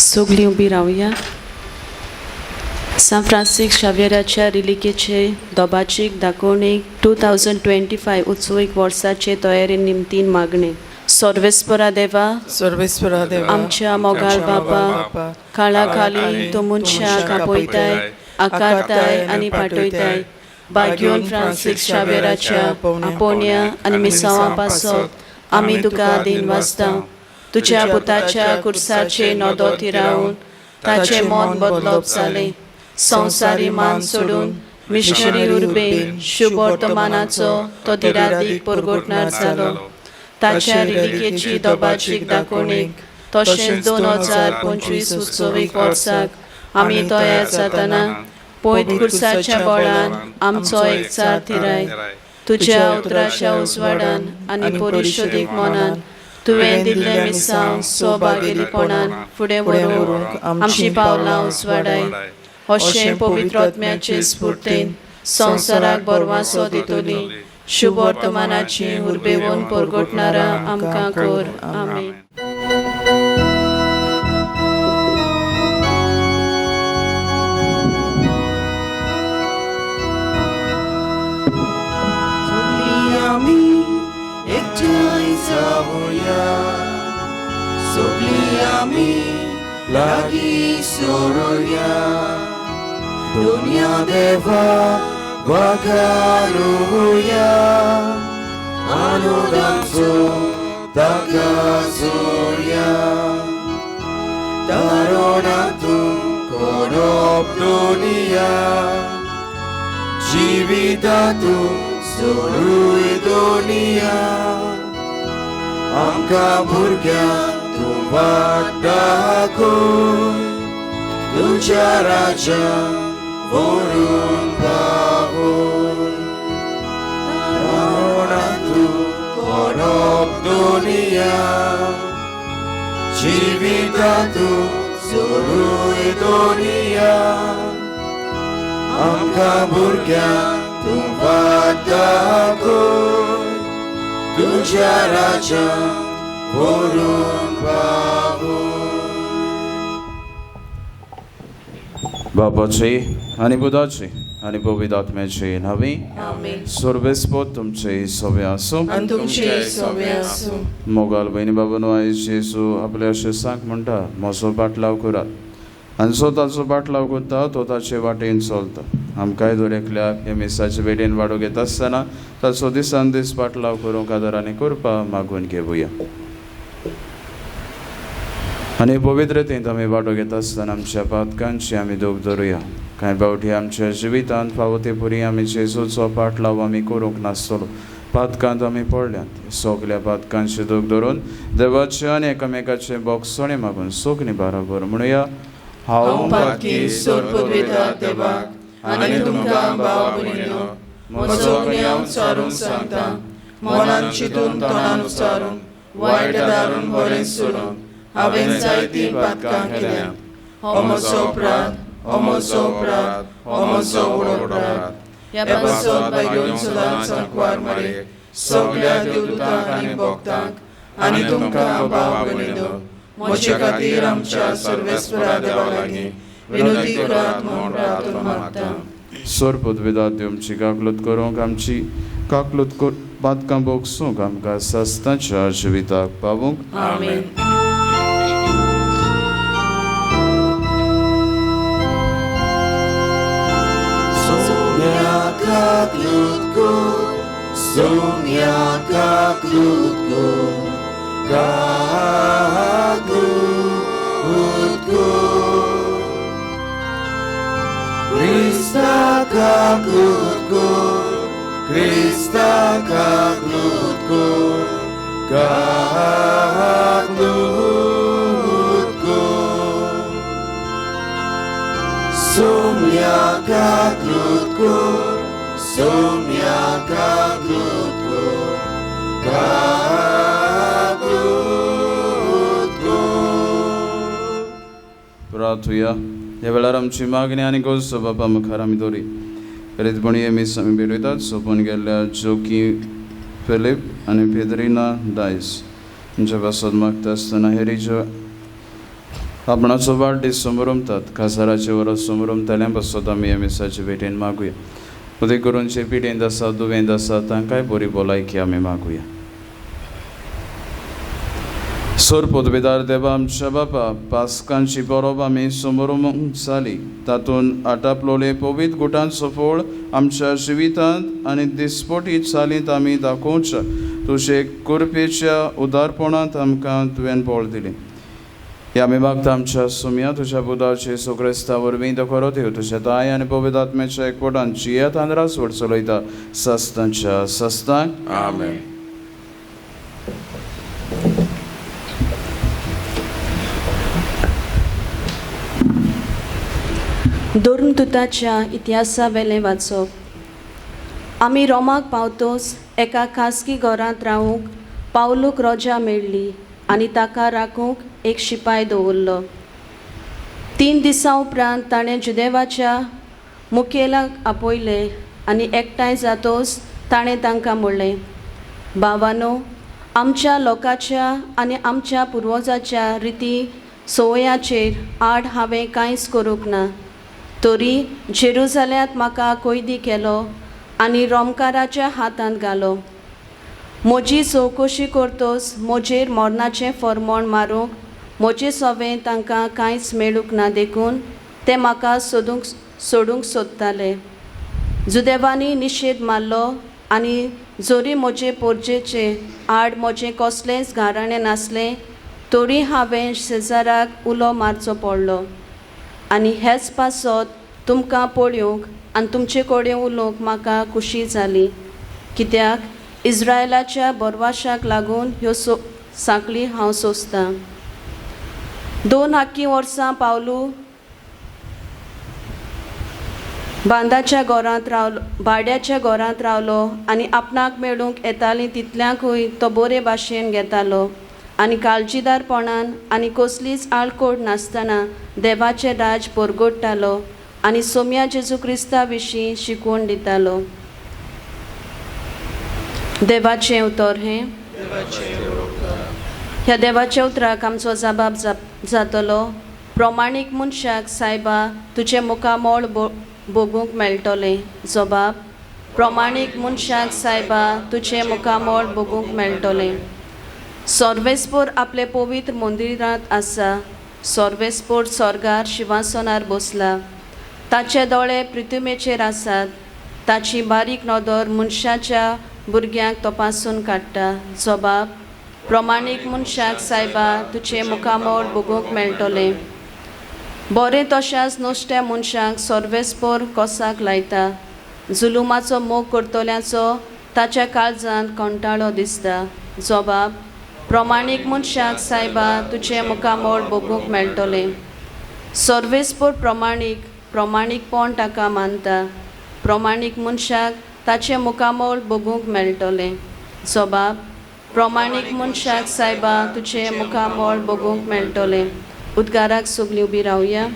सगळीं उबी रावया. सांत फ्रांसीस शाव्यराच्या रिलिकेचे दोबाचीक दाखोवणेक 2025 उत्सवीक वर्साचे तयारी निमतीन मागणें. सर्वेस्परा देवा, सर्वेस्परा देवा, आमच्या मोगाळ बापा, काळा खाली तूं मनशाक आपयताय, आकारताय आनी पाठयताय. बाग्योन फ्रांसीस शावेराच्या आपोवण्या आनी मिसांवां पासत आमी तुका दीन वाचता. तुज्या पुताच्या कुर्साचे नदो थिरावन ताचें मन बदलप जालें. संवसारी मान सोडून मिशनरी उर्बेन शुभवर्तमानाचो तो दिरादीक परगटणार जालो. ताच्या रिलिकेची दोबाचीक दाखोवणेक तशेंच 2025 उत्सवीक वर्साक आमी तयार जातना पयत कुर्साच्या बळान आमचो एकचार थिराय. तुज्या उतराच्या उजवाडान आनी परिशोधीक मनान तुवें दिल्लें मिसांव सौभागेलीपणान फुडें व्हरूंक आमचीं पावलां उजवाडाय. अशें पवित्र आत्म्याचे स्फूर्तीन संवसाराक बरवासो दितली शुभवर्तमानाची उर्बेवन परगटणारा आमकां कर. आमेन. सगळीं आमी एकठांय जावया, सगळीं आमी लागीं सरुया, दुनिया देवा वागारुया, आनंदाचो ताका जोडया. तारोणातू करप दुनिया, जिवितातू सोडूय दुनिया, आमकां भुरग्यांक तूं वाट दाखय, तुज्या राज्यांत व्हरून पावय. तारोणातू करप दुनिया, जिवितातू सोडूय दुनिया, आमकां भुरग्यांक तूं वाट दाखय, तुज्या राज्यांत व्हरून पावय. बापाचे आनी पुताचे आनी पवित्र आत्म्याचे नांवी. आमेन. सर्वेस्पोत तुमचे सोबे आसूं. आनी तुमचे सोबे आसूं. मोगाल भयणी बाबांनो, आयज जेजू आपल्या शिसांक म्हणटा, म्हजो पाटलाव करात, आनी जो ताचो पाटलाव करता तो ताचे वाटेन चलता. आमकांय दर एकल्याक हे मिसाचे भेटेन वाडो घेता आसतना ताचो दिसान दीस पाटलाव करूंक आदार आनी करपा मागून घेवया. आनी पवित्रतेंत आमी वांटो घेता आसतना आमच्या पातकांची आमी दोग धरुया. कांय फावटी आमच्या जिवितांत फावो ते पुरी आमी जेजूचो पाटलाव आमी करूंक नासतलो, पातकांत आमी पडल्यात. सगल्या पातकांची दोग धरून देवाचे आनी एकामेकाचे बोगसणे मागून सगळीं बराबर म्हणुया. हांव पातकी सोरपुदवेता देवाक आनी तुमकां भाव भयणीनो म्हजो गुन्यांव उचारूंक सांगता. मनान चिंतून, तोंडान उचारून, वायट दारून बरें सोडून हांवें जायतीं पातकां केल्यांत. हो म्हजो अपराध, हो म्हजो अपराध, हो म्हजो व्हड अपराध. ह्या पासत भाग्योन सदांच सांकवार मरे, सगल्या देवदूतांक आनी भक्तांक आनी तुमकां भाव भयणीनो म्हजे खातीर आमच्या सर्वेस्परा देवा लागीं विनोदी करात म्हूण प्रार्थना मागता. सोरपुदवेदा आमची काकलूत करूंक, आमची काकलूत कर, पातकां भोगसूंक, आमकां सस्ताच्या जिविताक पावूंक. आमेन. Sonia kaklutko, Sonia kaklutko, kaklutko. Krista kaklutko, Krista kaklutko, kaklutko. Sonia kaklutko, Sonia kaklutko, kaklutko. प्रार्थुया. ह्या वेळार आमची मागणी आनी गरजो बापा मुखार आमी दवरी. प्रेरीतपणी हे मीस आमी भेटयतात सोंपून गेल्ल्या जोकी फिलीप आनी पेद्रिना डायस हांच्या पासत मागता आसतना हेरीजो आपणाचो वाडदीस समरमतात कासाराचे वरस समरमतल्या पासत आमी ह्या मिसाचे भेटेन मागुया. उदीक करून जे पिडेंत आसा दुयेंत आसा तांकांय बरी भलायकी आमी मागुया. सोर पदवेदार देवा आमच्या बापा, पास्कांची परब आमी समरूंक जाली, तातूंत आटापलोले पवित्र गुटांचो फळ आमच्या जिवितांत आनी दिसपटी चालींत आमी दाखोवच्या तुजे कृपेच्या उदारपणांत आमकां तुवें बळ दिलें. ह्या आमी मागता आमच्या सुमया तुज्या बुदाचे सुक्रिस्ता वरवीं तो खरो देव तुज्या ताय आनी पवित्र आत्म्याच्या एकवटान जियेत आनी रासवड चलयता सस्तांच्या सस्तांक. आमेन. धर्मदूताच्या इतिहासा वेलें वाचप. आमी रोमाक पावतोच एका खासगी घरांत रावूंक पावलूक रोजा मेळ्ळी आनी ताका राखूंक एक शिपाय दवरलो. 3 दिसां उपरांत ताणें जुदेवाच्या मुखेलाक आपयले आनी एकठांय जातोच ताणें तांकां म्हणलें, भावानो, आमच्या लोकांच्या आनी आमच्या पुर्वजाच्या रिती संवयाचेर आड हांवें कांयच करूंक ना, तरी जेरुजाल्यांत म्हाका कैदी केलो आनी रोमकाराच्या हातांत घालो. म्हजी चवकशी करतोच म्हजेर मरणाचें फर्मण मारूंक म्हजे सवें तांकां कांयच मेळूंक ना, देखून ते म्हाका सोडूंक सोदताले. जुदेवांनी निशेध मारलो आनी जरी म्हजे पोरजेचे आड म्हजें कसलेंच गाराणें नासलें तरी हांवें शेजाराक उलो मारचो पडलो आनी हेच पासत तुमकां पळोवंक आनी तुमचे कडेन उलोवंक म्हाका खुशी जाली, कित्याक इज्रायलाच्या बरवाशाक लागून ह्यो सांकळी हांव सोंसतां. 2 आख्खी वर्सां पावलू बांदाच्या घरांत रावलो, भाड्याच्या घरांत रावलो आनी आपणाक मेळूंक येतालीं तितल्यांकूय तो बरे भाशेन घेतालो आनी काळजीदारपणान आनी कसलीच आळकोड नासतना देवाचें राज परगोडटालो आनी सोम्या जेजू क्रिस्ता विशीं शिकवण दितालो. देवाचें उतर हें. ह्या देवाच्या उतराक आमचो जबाब जातलो. प्रमाणीक मनशाक सायबा तुजें मुखामळ भोगूंक मेळटलें. जबाब, प्रमाणीक मनशाक सायबा तुजें मुखामळ भोगूंक मेळटलें. सर्वेस्पोर आपले पवित्र मंदिरांत आसा. सर्वेस्पोर स्वर्गार शिंवासनार बसला. ताचे दोळे पृथ्वीचेर आसात. ताची बारीक नदर मनशाच्या भुरग्यांक तपासून काडटा. जबाब, प्रमाणीक मनशाक सायबा तुजें मुखामळ भोगूंक मेळटलें. बरें तशाच नुस्त्या मनशाक सर्वेस्पोर कोसाक लायता. जुलुमाचो मोग करतल्याचो ताच्या काळजांत कंटाळो दिसता. जबाब, प्रमाणीक मनशाक सायबा तुजें मुखामळ भोगूंक मेळटलें. सर्वेस्पोर प्रमाणीक प्रमाणीकपण ताका मानता. प्रमाणीक मनशाक ताचें मुखामळ भोगूंक मेळटलें. जबाब, प्रमाणीक मनशाक सायबा तुजें मुखामळ भोगूंक मेळटलें. उद्गाराक सगळीं उबी रावया.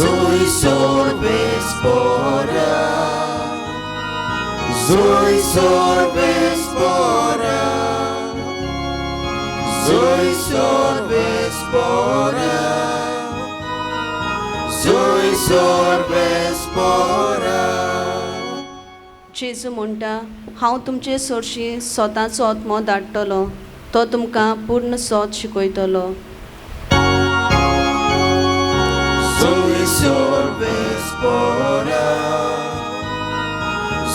Zoe sorbes pora, Zoe sorbes pora, Zoe sorbes pora, Zoe sorbes pora. जेजू म्हणटा, हांव तुमचे सरशी स्वताचो आत्मो धाडटलो, तो तुमकां पूर्ण सोद शिकयतलो. Zoe sorbes pora,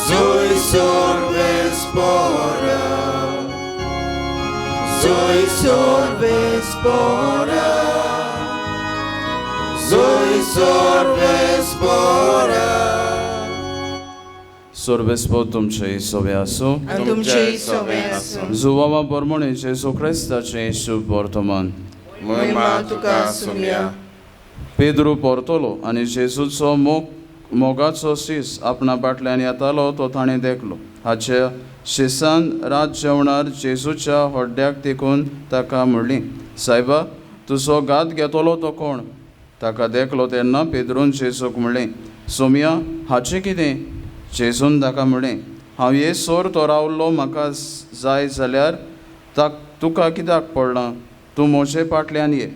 Zoe sorbes pora, Zoe sorbes pora, Zoe sorbes pora. सोर्बेस्पोत तुमचे सोबे आसूं. आनी तुमचेय सोबे आसूं. जुवावा परमणे जेजू क्रिस्ताचें शुभ वर्तमान. महिमा तुका सुमया. पेद्रू परतलो आनी जेजूचो मोगाचो शीस आपणा फाटल्यान येतालो तो ताणें देखलो. हाच्या शिसान रात जेवणार जेजूच्या हड्ड्याक तेकून ताका म्हणली, सायबा, तुजो घात घेतलो तो कोण? ताका देखलो तेन्ना पेद्रून जेजूक म्हणलें, सोमया, हाचें कितें? जेजून ताका म्हणलें, हांव येसर तो रावलो म्हाका जाय जाल्यार तुका कित्याक पडलां? तूं म्हजे फाटल्यान ये.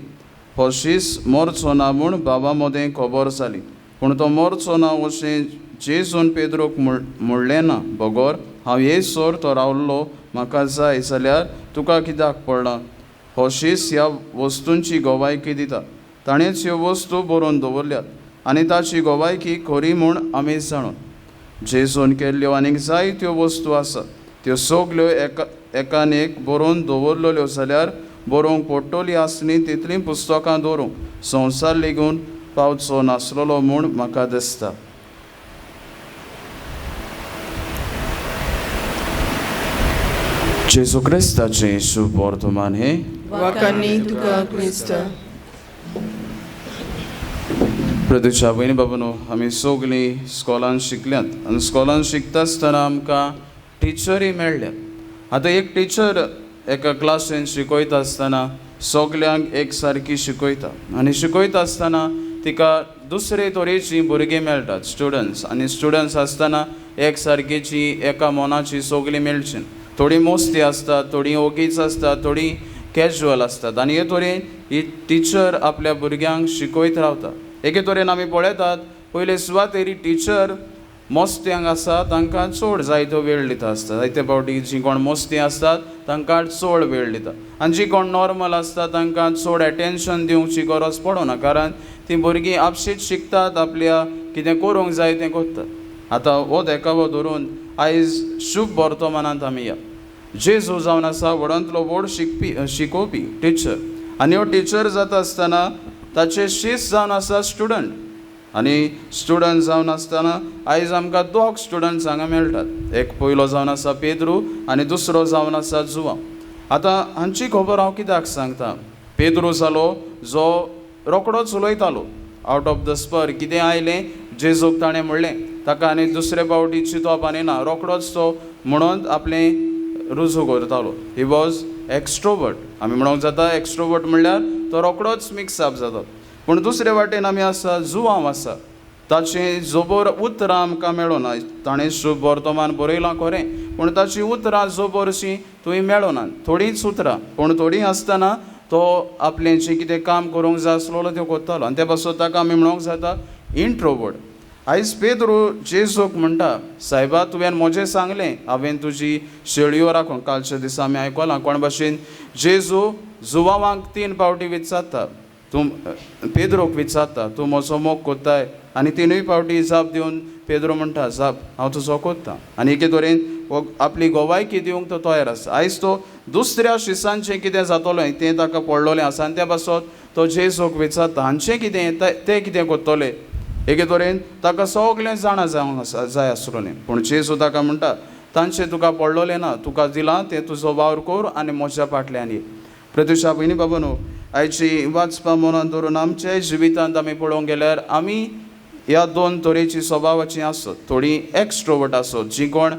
हो शीस मरचो ना म्हूण बाबा मदें खबर जाली, पूण तो मरचो ना अशें जेजून पेद्रूक म्हणलें ना, बगर हांव येसर तो रावलो म्हाका जाय जाल्यार तुका कित्याक पडलां? हो शीस ह्या वस्तूंची गवायकी दिता. ताणेंच ह्यो वस्तू बरोवन दवरल्यात आनी ताची गवायकी खरी म्हूण आमी जाणून. जेजून केल्ल्यो आनीक जायत्यो वस्तू आसात, त्यो सगल्यो एकान एक बरोवन दवरलेल्यो जाल्यार बरोवंक पडटली आसली तितलीं पुस्तकां दवरूंक संवसार लेगून पावचो नासलेलो म्हूण म्हाका दिसता. जेजू क्रिस्ताचें शुभ वर्तमान हें. वाकांनी तुका क्रिस्ता. प्रदुशा भयणी बाबानो, आमी सगळीं स्कॉलान शिकल्यात आनी स्कॉलान शिकता आसतना आमकां टिचरी मेळ्ळ्यात. आतां एक टिचर एका क्लासीन शिकयता आसतना सगल्यांक एक सारकी शिकयता आनी शिकयता आसतना तिका दुसरे तरेचीं भुरगीं मेळटात, स्टुडंट्स. आनी स्टुडंट्स आसतना एक सारकेची एका मनाची सगळीं मेळची. थोडीं मस्ती आसतात, थोडीं ओगीच आसतात, थोडीं कॅज्युअल आसतात. आनी हे तरेन ही टिचर आपल्या भुरग्यांक शिकयत रावता. एके तरेन आमी पळयतात, पयले सुवातेर ही टिचर मस्त्यांक आसा तांकां चड जायतो वेळ दिता आसता. जायते फावटी जीं कोण मस्ती आसतात तांकां चड वेळ दिता आनी जीं कोण नॉर्मल आसता तांकां चड एटेन्शन दिवची गरज पडना, कारण तीं भुरगीं आपशींच शिकतात, आपल्या कितें करूंक जाय तें करतात. आतां हो देखावो धरून आयज शुभ वर्तमानांत आमी या. जेजू जावन आसा व्हडांतलो व्हड शिकपी शिकोवपी टिचर, आनी हो टिचर जाता आसतना ताचे शीस जावन आसा स्टुडंट. आनी स्टुडंट जावन आसतना आयज आमकां दोग स्टुडंट्स हांगा मेळटात. एक पयलो जावन आसा पेद्रू आनी दुसरो जावन आसा जुवांव. आतां हांची खबर हांव कित्याक सांगता? पेद्रू जालो जो रोकडोच उलयतालो, आवट ऑफ the spur कितें आयलें जेजूक ताणें म्हणलें, ताका आनी दुसरे फावटी चिंतप आनी ना, रोकडोच तो म्हणून आपलें रुजू करतालो. He was extrovert. आमी म्हणूंक जाता एक्स्ट्रोवर्ट म्हणल्यार तो रोकडोच मिक्सअप जाता. पूण दुसरे वाटेन आमी आसा जुवांव आसा, ताचें जोबर उतरां आमकां मेळना. ताणें शुभ वर्तमान बरयलां खरें, पूण ताचीं उतरां जोबरशीं थंय मेळना, थोडींच उतरां. पूण थोडीं आसतना तो आपलें जें कितें काम करूंक जाय आसलेलो तें करतालो आनी ते पासून ताका आमी म्हणूंक जाता इंट्रोवर्ट. आयज पेद्रू जेजूक म्हणटा, सायबा तुवें म्हजें सांगलें, हांवें तुजी शेळयो राखून. कालच्या दिसा आमी आयकलां कोण भाशेन जेजू जुवांवांक 3 फावटी विचारता, तूं पेद्रूक विचारता तूं म्हजो मोग कोत्ताय, आनी 3 फावटी जाप दिवन पेद्रू म्हणटा, जाप हांव तुजो कोत्ता. आनी एके तरेन हो आपली गोवायकी दिवंक तो तयार आसा. आयज तो दुसऱ्या शिसांचें कितें जातलें तें ताका पडलोलें आसा आनी त्या पासत तो जेजूक विचारता हांचें कितें तें कितें कोत्तोले. एके तरेन ताका सगळें जाणा जावंक आसा जाय आसलोलें, पूण जेजू ताका म्हणटा तांचें तुका पडलोलें ना, तुका दिलां तें तुजो वावर कर आनी म्हज्या फाटल्यान ये. प्रत्युषा भयणी बाबानो, आयची वाचपा मनान धरून आमच्या जिवितांत आमी पळोवंक गेल्यार आमी ह्या 2 तरेची स्वभावाची आसत. थोडीं एक्स्ट्रोवर्ट आसत, जीं कोण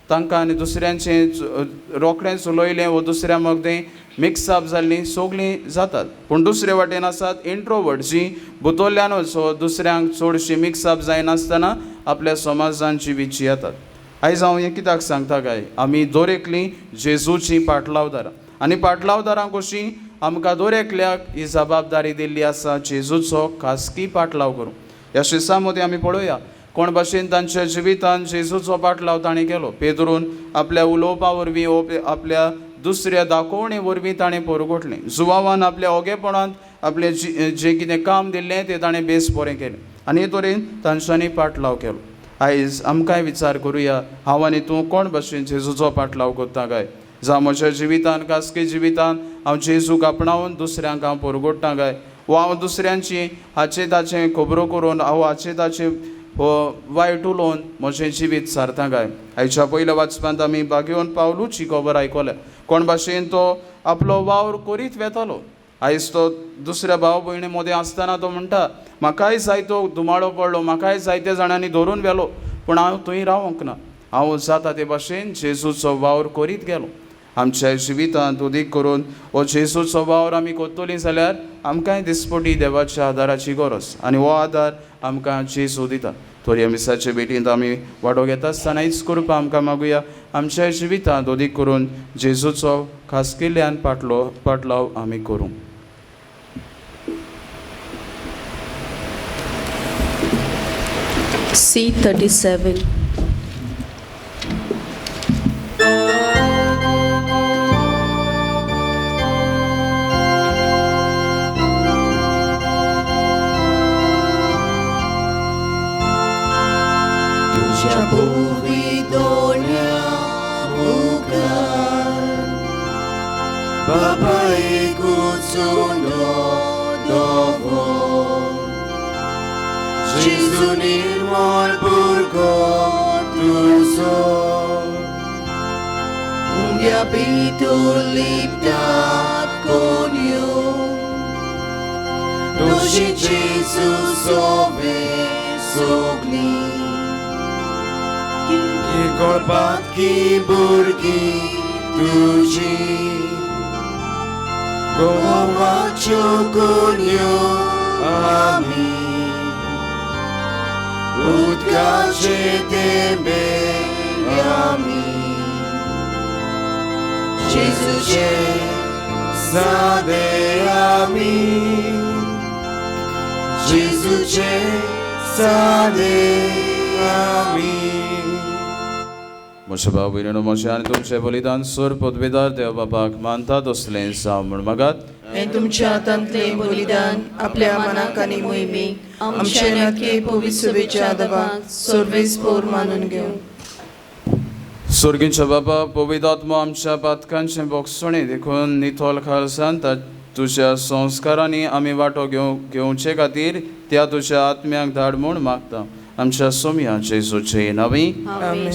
तांकां आनी दुसऱ्यांचें रोखडेंच उलयलें वो दुसऱ्या मदें मिक्सअप जाल्लीं सगळीं जातात. पूण दुसरे वाटेन आसात इंट्रोवर्ट, जीं भितरल्यानूच दुसऱ्यांक चडशीं मिक्सअप जायनासतना आपल्या समाजान जिवीत येतात. आयज हांव हें कित्याक सांगता काय, आमी दर एकलीं जेजूचीं पाटलावदारां आनी पाटलावदारां कशीं आमकां दर एकल्याक ही जबाबदारी दिल्ली आसा जेजूचो खासगी पाटलाव करूंक. ह्या शिसां मदीं आमी पळोवया कोण भाशेन तांच्या जिवितान जेजूचो पाटलाव ताणें केलो. पेद्रून आपल्या उलोवपा वरवीं वो आपल्या दुसऱ्या दाखोवणे वरवीं ताणें परगटलें. जुवावान आपल्या ओगेपणांत आपलें जें कितें काम दिल्लें तें ताणें बेस बरें केलें आनी हे तरेन तांच्यांनी पाटलाव केलो. आयज आमकांय विचार करुया, हांव आनी तूं कोण भाशेन जेजूचो पाटलाव करता काय? जावं म्हज्या जिवितान खासगी जिवितान हांव जेजूक आपणावन दुसऱ्यांक हांव परगोडटा काय, वो हांव दुसऱ्यांची हाचें ताचें खबरो करून हांव हाचें ताचें वायट उलोवन म्हजें जिवीत सारता काय? आयच्या पयल्या वाचपांत आमी बागेवन पावलूची खबर आयकल्या, कोण भाशेन तो आपलो वावर करीत वेतालो. आयज तो दुसऱ्या भाव भयणी मदें आसतना तो म्हणटा, म्हाकाय जायतो धुमाळो पडलो, म्हाकाय जायत्या जाणांनी धरून व्हेलो, पूण हांव थंय रावंक ना, हांव जाता ते भाशेन जेजूचो वावर करीत गेलो. आमच्या जिवितांत उदीक करून हो जेजूचो वावर आमी करतलीं जाल्यार आमकांय दिसपटी देवाच्या आदाराची गरज आनी हो आदार आमकां जेजू दिता. थोड्या मिसाचे भेटींत आमी वांटो घेता आसतना हीच कृपा आमकां मागुया. आमच्या जिवितांत अदीक करून जेजूचो खासकेल्ल्यान पाटलाव आमी करूं. C37. तुझ्या भोवी दोळ्या मुखार बाबा एकूच उंडो दवर जेजू निर्मळ भुरगो तुजो उंड्या भितर लिपतात कोन्यो तुजी जेजू सोबे सगली की भुरगीं तुजी गोवाच्यो कोन्यो आमी उदकाचे तेंबे आमी जेजूचे सादे आमी जेजूचे सादे आमी. म्हज्या भाव भयणीनो, म्हजें आनी तुमचें बलिदान सोर पदवेदार देव बापाक मानता तसलें जावं म्हूण मागात. हें तुमच्या हातांतलें बलिदान आपल्या मनाक आनी मोहिमेक आमच्या नातके पवित्र सभेच्या दबाक सर्वेस पोर मानून घेवं. स्वर्गींच्या बाबा, पवित्र आत्मो आमच्या पातकांचें बोगसणें देखून नितळ खालसान तुज्या संस्कारांनी आमी वांटो घेवचे खातीर त्या तुज्या आत्म्याक धाड म्हूण मागता. आमच्या सोम्या जेजूचे नांवी.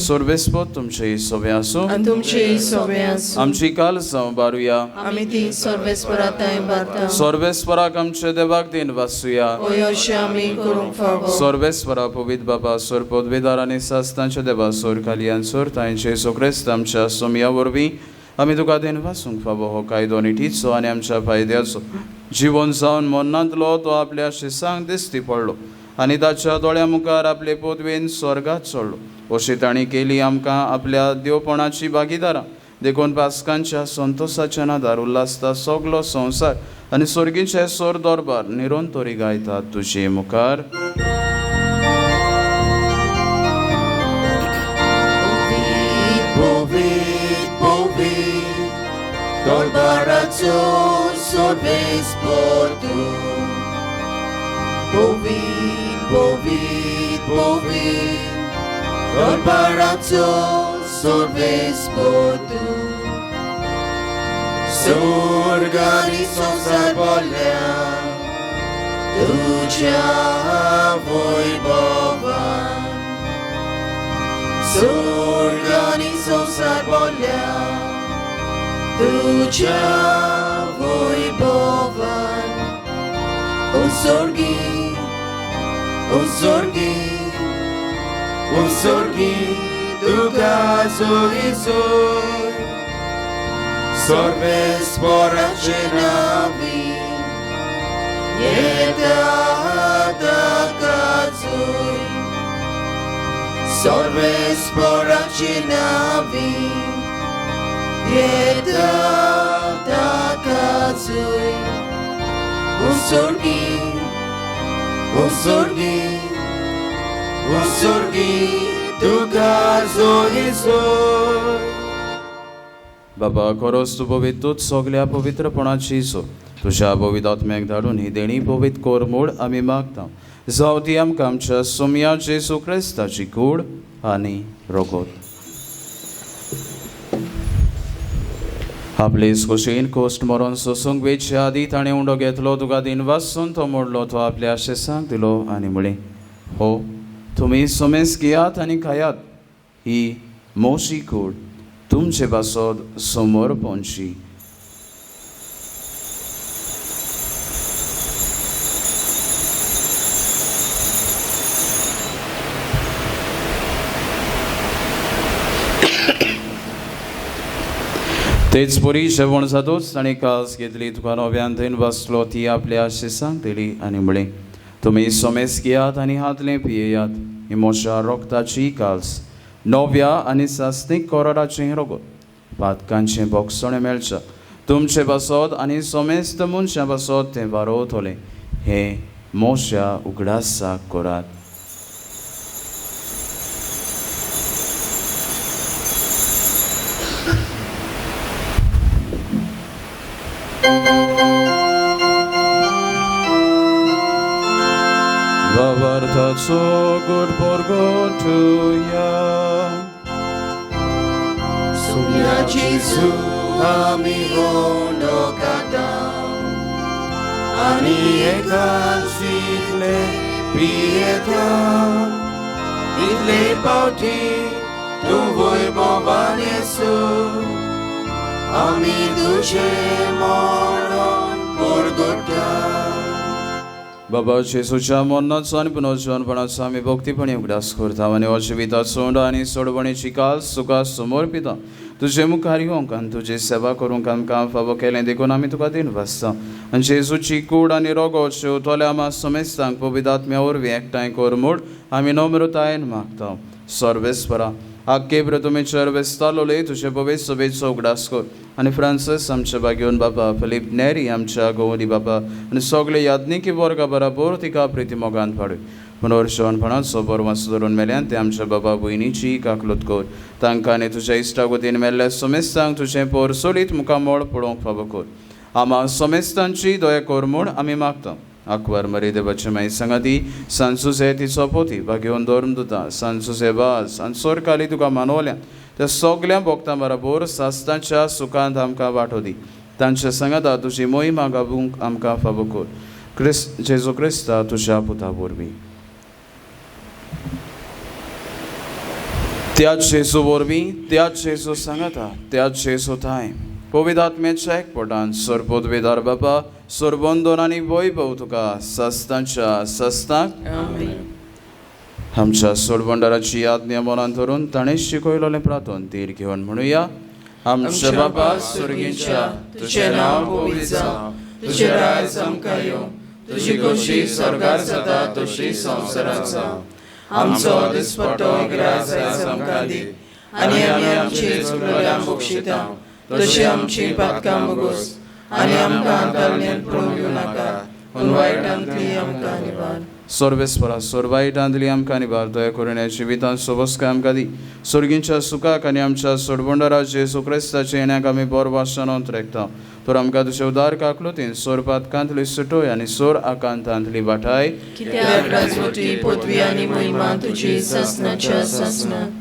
सर्वेस्पोत तुमचे सोबे आसूं आनी तुमचे सोबे आसूं. आमची काल जावं बारुया. आमी ती सर्वेस्परा थंय बारता. सर्वेस्पराक आमच्या देवाक दिन वाचुया. हय अशें आमी करूंक फावो. सर्वेस्परा पवित्र बाबा सोर पदवेदार आनी सास्तांच्या देवा सोर खालयान सोर तांय जेजू क्रिस्त आमच्या सोम्या वरवीं आमी तुका दिन वाचूंक फावो. हो कायदो निटीचो आनी आमच्या फायद्याचो जिवन जावन मरणांतलो तो आपल्या शिसांक दिश्टी पडलो आनी ताच्या दोळ्या मुखार आपले पदवेन स्वर्गात चडलो. अशी तांणी केली आमकां आपल्या देवपणाची भागीदारां. देखून पास्कांच्या संतोसाच्या नादार उल्हासता सगलो संवसार आनी स्वर्गीचे सोर दरबार निरंतरी गायतात तुजे मुखार. दरबाराचो सर्वेस्पोर तूं पवित्र पवित्र पवित्र दरबाराचो सर्वेस्पोर तूं स्वर्ग आनी संवसार भरल्या तुज्या वैभवान स्वर्ग आनी संवसार भरल्या तुज्या वैभवान. ओ स्वर्गी ओ स्वर्गी ओ स्वर्गी तुका सोयीसोय सर्वेस्पराचे नांवी येता ताकाचोय सर्वेस्पराचे नांवी येता ताकाचोय. ओ स्वर्गी ओ स्वर्गी ओ स्वर्गी तुका सोयीसोय. बाबा खरोच तूं पवित्रूच सगल्या पवित्रपणाची सो तुज्या पवित्र आत्म्याक धाडून ही देणी पवित्र कर म्हूण आमी मागता. जावं ती आमकां आमच्या सोम्या जेजू क्रिस्ताची कूड आनी रगत. आपले खोशयेन कोश्ट मरोन सोसूंक वेचे आदी ताणें उंडो घेतलो, तुका दिन वासून तो मोडलो, तो आपल्या शेसांक दिलो आनी म्हळें, हो तुमी सोमेस घेयात आनी खायात, ही मोशी कूड तुमचे पासत समोर पोंची. तेच परी जेवण जातूच ताणें कास घेतली, तुका नव्यान थंय बसलो, ती आपल्या शिसांक दिली आनी म्हळें, तुमी सोमेस घेयात आनी हातलें पियेयात, ही म्हज्या रोगताची काल्स नव्या आनी सासनीक कोराराचें रोगत पातकांचें बोगसणें मेळच्या तुमचे पासत आनी समेस्त मनशां पासत तें वारोवतलें हें म्हज्या उगडासाक करात. Babartaço good borgotuya Sumya Jesu ami ondokata ani ekasitle pieta itle pauti tu voi bovanesu ami duce moron borgota. बाबा जेजूच्या मरणाचो आनी पुनर्जीवनपणाचो आमी भक्तीपणी उगडास करता आनी हो जिविताचो उंडो आनी सोडवणेची काल तुका समर्पिता. तुजे मुखार येवंक आनी तुजी सेवा करूंक आमकां फावो केलें देखून आमी तुका दिन वाचता आनी जेजूची कूड आनी रोगो शेवतल्या आमा समेस्तांक पवित्र आत्म्या वरवीं एकठांय कर म्हूण आमी नम्रतायेन मागता. सर्वेस्परा आक्के प्रतुमेचर वेस्तालोले तुजे पवित्र सभेचो उगडास कर आनी फ्रांसीस आमच्या भाग्योन बाबा, फिलीप नेरी आमच्या गोवरी बाबा आनी सगळे याज्ञिकी वर्गा बराबर तिका प्रिती मोगान पाडूय. पुनर्जीवनपणाचो बरवास धरून मेल्यान ते आमच्या बाबा भयणीची काकलूत कर. तांकां आनी तुज्या इश्टा वतीन मेल्ल्या समेस्तांक तुजें पोर सोलीत मुखामळ पळोवंक फावो कर. आमा समेस्तांची दया कर म्हूण आमी मागता. आकवार मरी देवाचे माई सांगाती सांसुसे तिचो पोती भाग्योन धर्म दुता सांसुसे वास आनी सोरकाली तुका मानवल्या त्या सगल्या भोक्तां बराबर सास्तांच्या सुखांत आमकां वांटो दी. तांच्या सांगाता तुजी मोहिमा गावूंक आमकां फावो कर. क्रिस्त जेजू क्रिस्ता तुज्या पुता वरवीं. त्याच जेजू वरवीं, त्याच जेजू सांगाता, त्याच जेजू थांय पवित्र आत्म्याच्या एकपटान सरपोदवेदार बाबा सरबंदोन आनी वैभव तुका सस्तांच्या सस्तांक. आमच्या सोडबंडाराची आज्ञा मनान धरून ताणें शिकयलेलें प्रार्थन धीर घेवन म्हणुया. आमच्या बाबा स्वर्गीच्या, तुजें नांव पवित्र जावं, तुजें राज आमकां येवं, तुजी खोशी स्वर्गार जाता तशी संवसारांत जावं. आमचो दिसपट्टो ग्रास आयज आमकां दी आनी आमी आमची चुकलेल्यांक बक्षिता तशी आमची पातकां मुगोस आनी आमकां तालनेत पडूंक दिवं नाका पूण वायटांतली आमकां निवार. सर्वेस्परा सोरवायटांतली आमकां निवार. दया करून ह्या जिवितांत सोबसकाय आमकां दी. सोर्गींच्या सुखाक आनी आमच्या सोडबंडारा जेजू क्रिस्ताच्या येण्याक आमी बरो वासनांत रेखता. तर आमकां तुजे उदार काकलुतीन सोर पातकांतली सुटोय आनी सोर आकांतांतली वाटाय.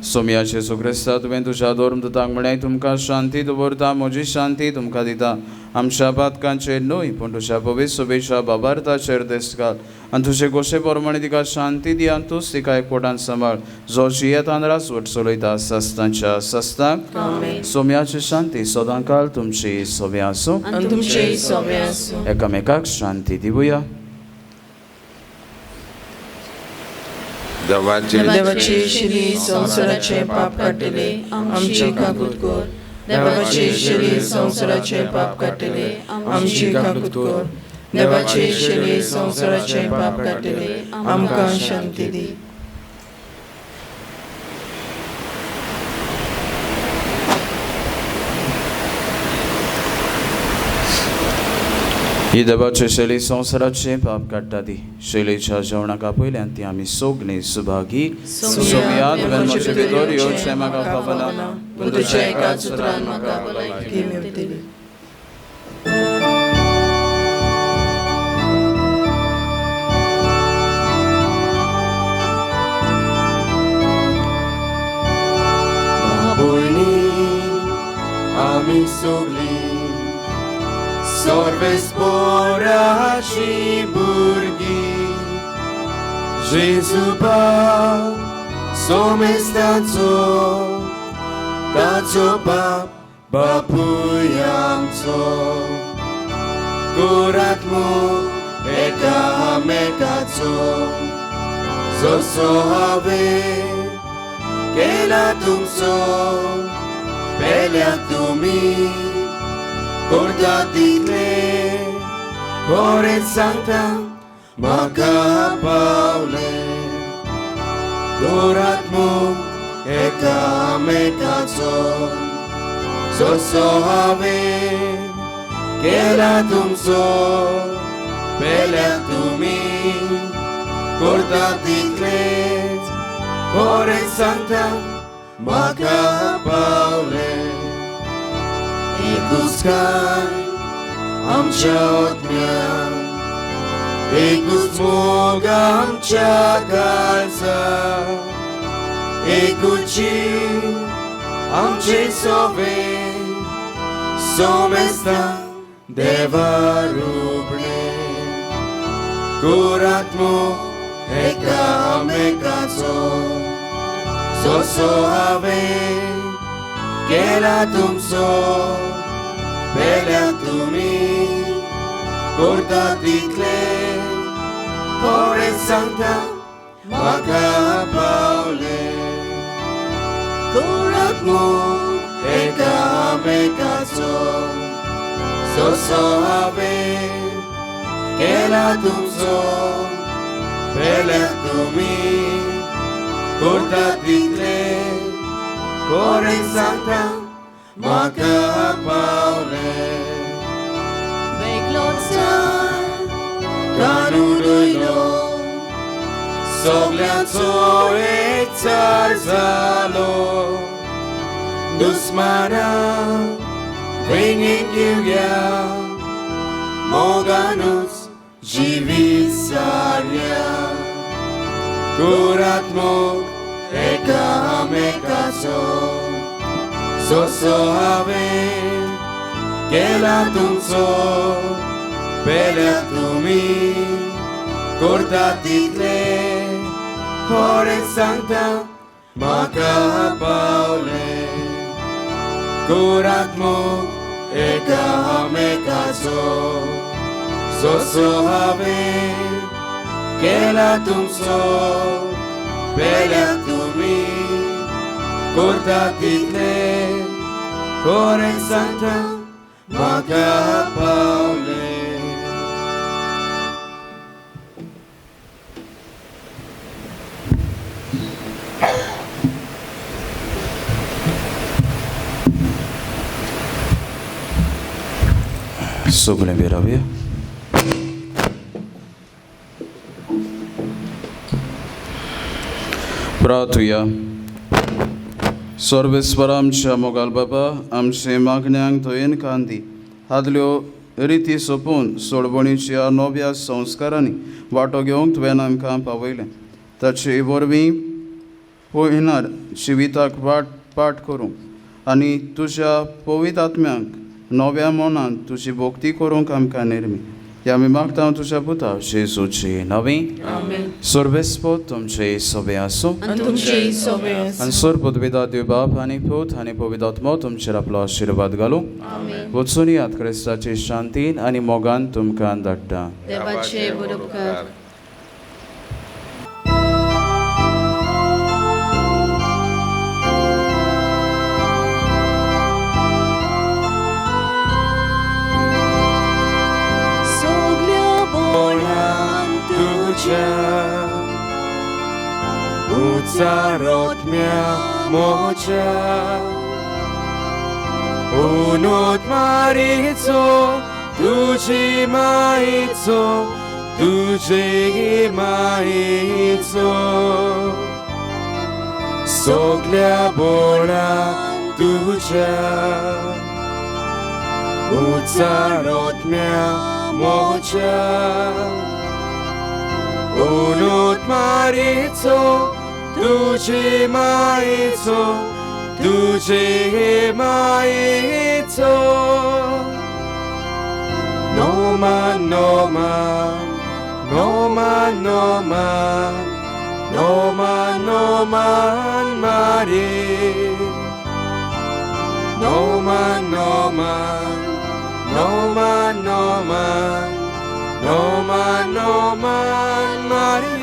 सोमया जेजू क्रिस्ता, तुवें तुज्या धर्म दुतांक म्हळें, तुमकां शांती दवरता, म्हजी शांती तुमकां दिता. आमच्या पातकांचेर न्हय पूण तुज्या पवित्र सभेच्या बाबार्थाचेर देस घाल आनी तुजे गोशे प्रमाणे तिका शांती दी आनी तूंच तिका एकवटान सांबाळ, जो जियेतान राजवट चलयता सस्तांच्या सस्तांक. सोम्याची शांती सदांकाल तुमची सोम्या आसूं. एकामेकाक शांती दिवया. देवाची शिरी संवसाराचें पाप काडटले आमची काकूत कर. देवाची शिरी संवसाराचें पाप काडटले आमची काकूत कर. देवाची शिरी संवसाराचें पाप काडटले आमकां शांती दी. ही देवाचे शैली संवसाराचें पाप काडटा ती शैलीच्या जेवणाक आपयल्यान ती आमी सगळीं सुभागी. सोमया, तुवें म्हजे भितर येवचें म्हाका फावना, पूण तुज्या एकाच उतरान म्हाका भलायकी मेळटली. भयणी आमी सगळीं सर्वेस्पराची भुरगीं, जेजू बाप सोमेस्ताचो, ताचो बाप बापूय आमचो, कुरात्मो एकामेकाचो, जसो हांवें केला तुमचो पेल्याक तुमी करता तितले खरेंच सांगता म्हाका पावलें. करात मोग एकामेकाचो जसो हांवें केला तुमचो पेल्या तुमी करता तितलेंच खरें सांगता म्हाका पावलें एकूच कान आमच्या आत्म्यान एकूच मोग आमच्या काळजा एकूच जीव आमचे सोबे सोमेस्ता देवा रुपणे करात मोग एकामेकाचो जसो हांवें केला तुमचो पेल्या तुमी करता तितलें खरें सांगता म्हाका पावलें करात मोग एकामेकाचो जसो हांवें केला तुमचो पेल्या तुमी करता तितलें खरें सांगता म्हाका पावलें वेगळोच कानून उरयलो सगल्यांचो एकचार जालो दुस्माना वेंगेंत घेवया मोगानूच जिवीत सारया करात मोग एकामेकाचो जसो हांवें केला तुमचो पेल्या तुमी करता तितलें खरें सांगता म्हाका पावलें करात मोग एकामेकाचो जसो हांवें केला तुमचो पेल्या तुमी करता तितलें खरें सांगता म्हाका पावलें. सगळें बी रावया. प्रार्थुया. सर्वेस्पर आमच्या मोगाल बाबा आमचे मागण्यांक दयेन कांदी आदल्यो रिती सोंपून सोडवणीच्या नव्या संस्कारांनी वांटो घेवंक तुवें आमकां पावयलें. ताचे वरवीं पळयनार जिविताक वाट पाट करूंक आनी तुज्या पवित्र आत्म्यांक नव्या मनान तुजी भक्ती करूंक आमकां निर्मी. ह्या आमी मागता तुज्या पुता जेजूची नवी. सर्वेस्पर तुमचे सोबे आसूं आनी सर्व देव बाप आनी पूत आनी पवित्र आत्मो तुमचेर आपलो आशिर्वाद घालूं. वचून याद क्रिस्ताचे शांतीन आनी मोगान तुमकां धाडटा. देवाचे उपकार. उचारोत्म्या मोच्या उनोत मारीचो तुझी माईचो तुझे माईचो सगल्या बोळा तुझ्या उचारोत्म्या मोच्या उनोत मारीचो तुझे माईचो तुझे माईचो नोमान नोमान नोमान नोमान नोमान नोमान मारी नोमान नोमान नोमान नोमान नोमान नोमान मारी.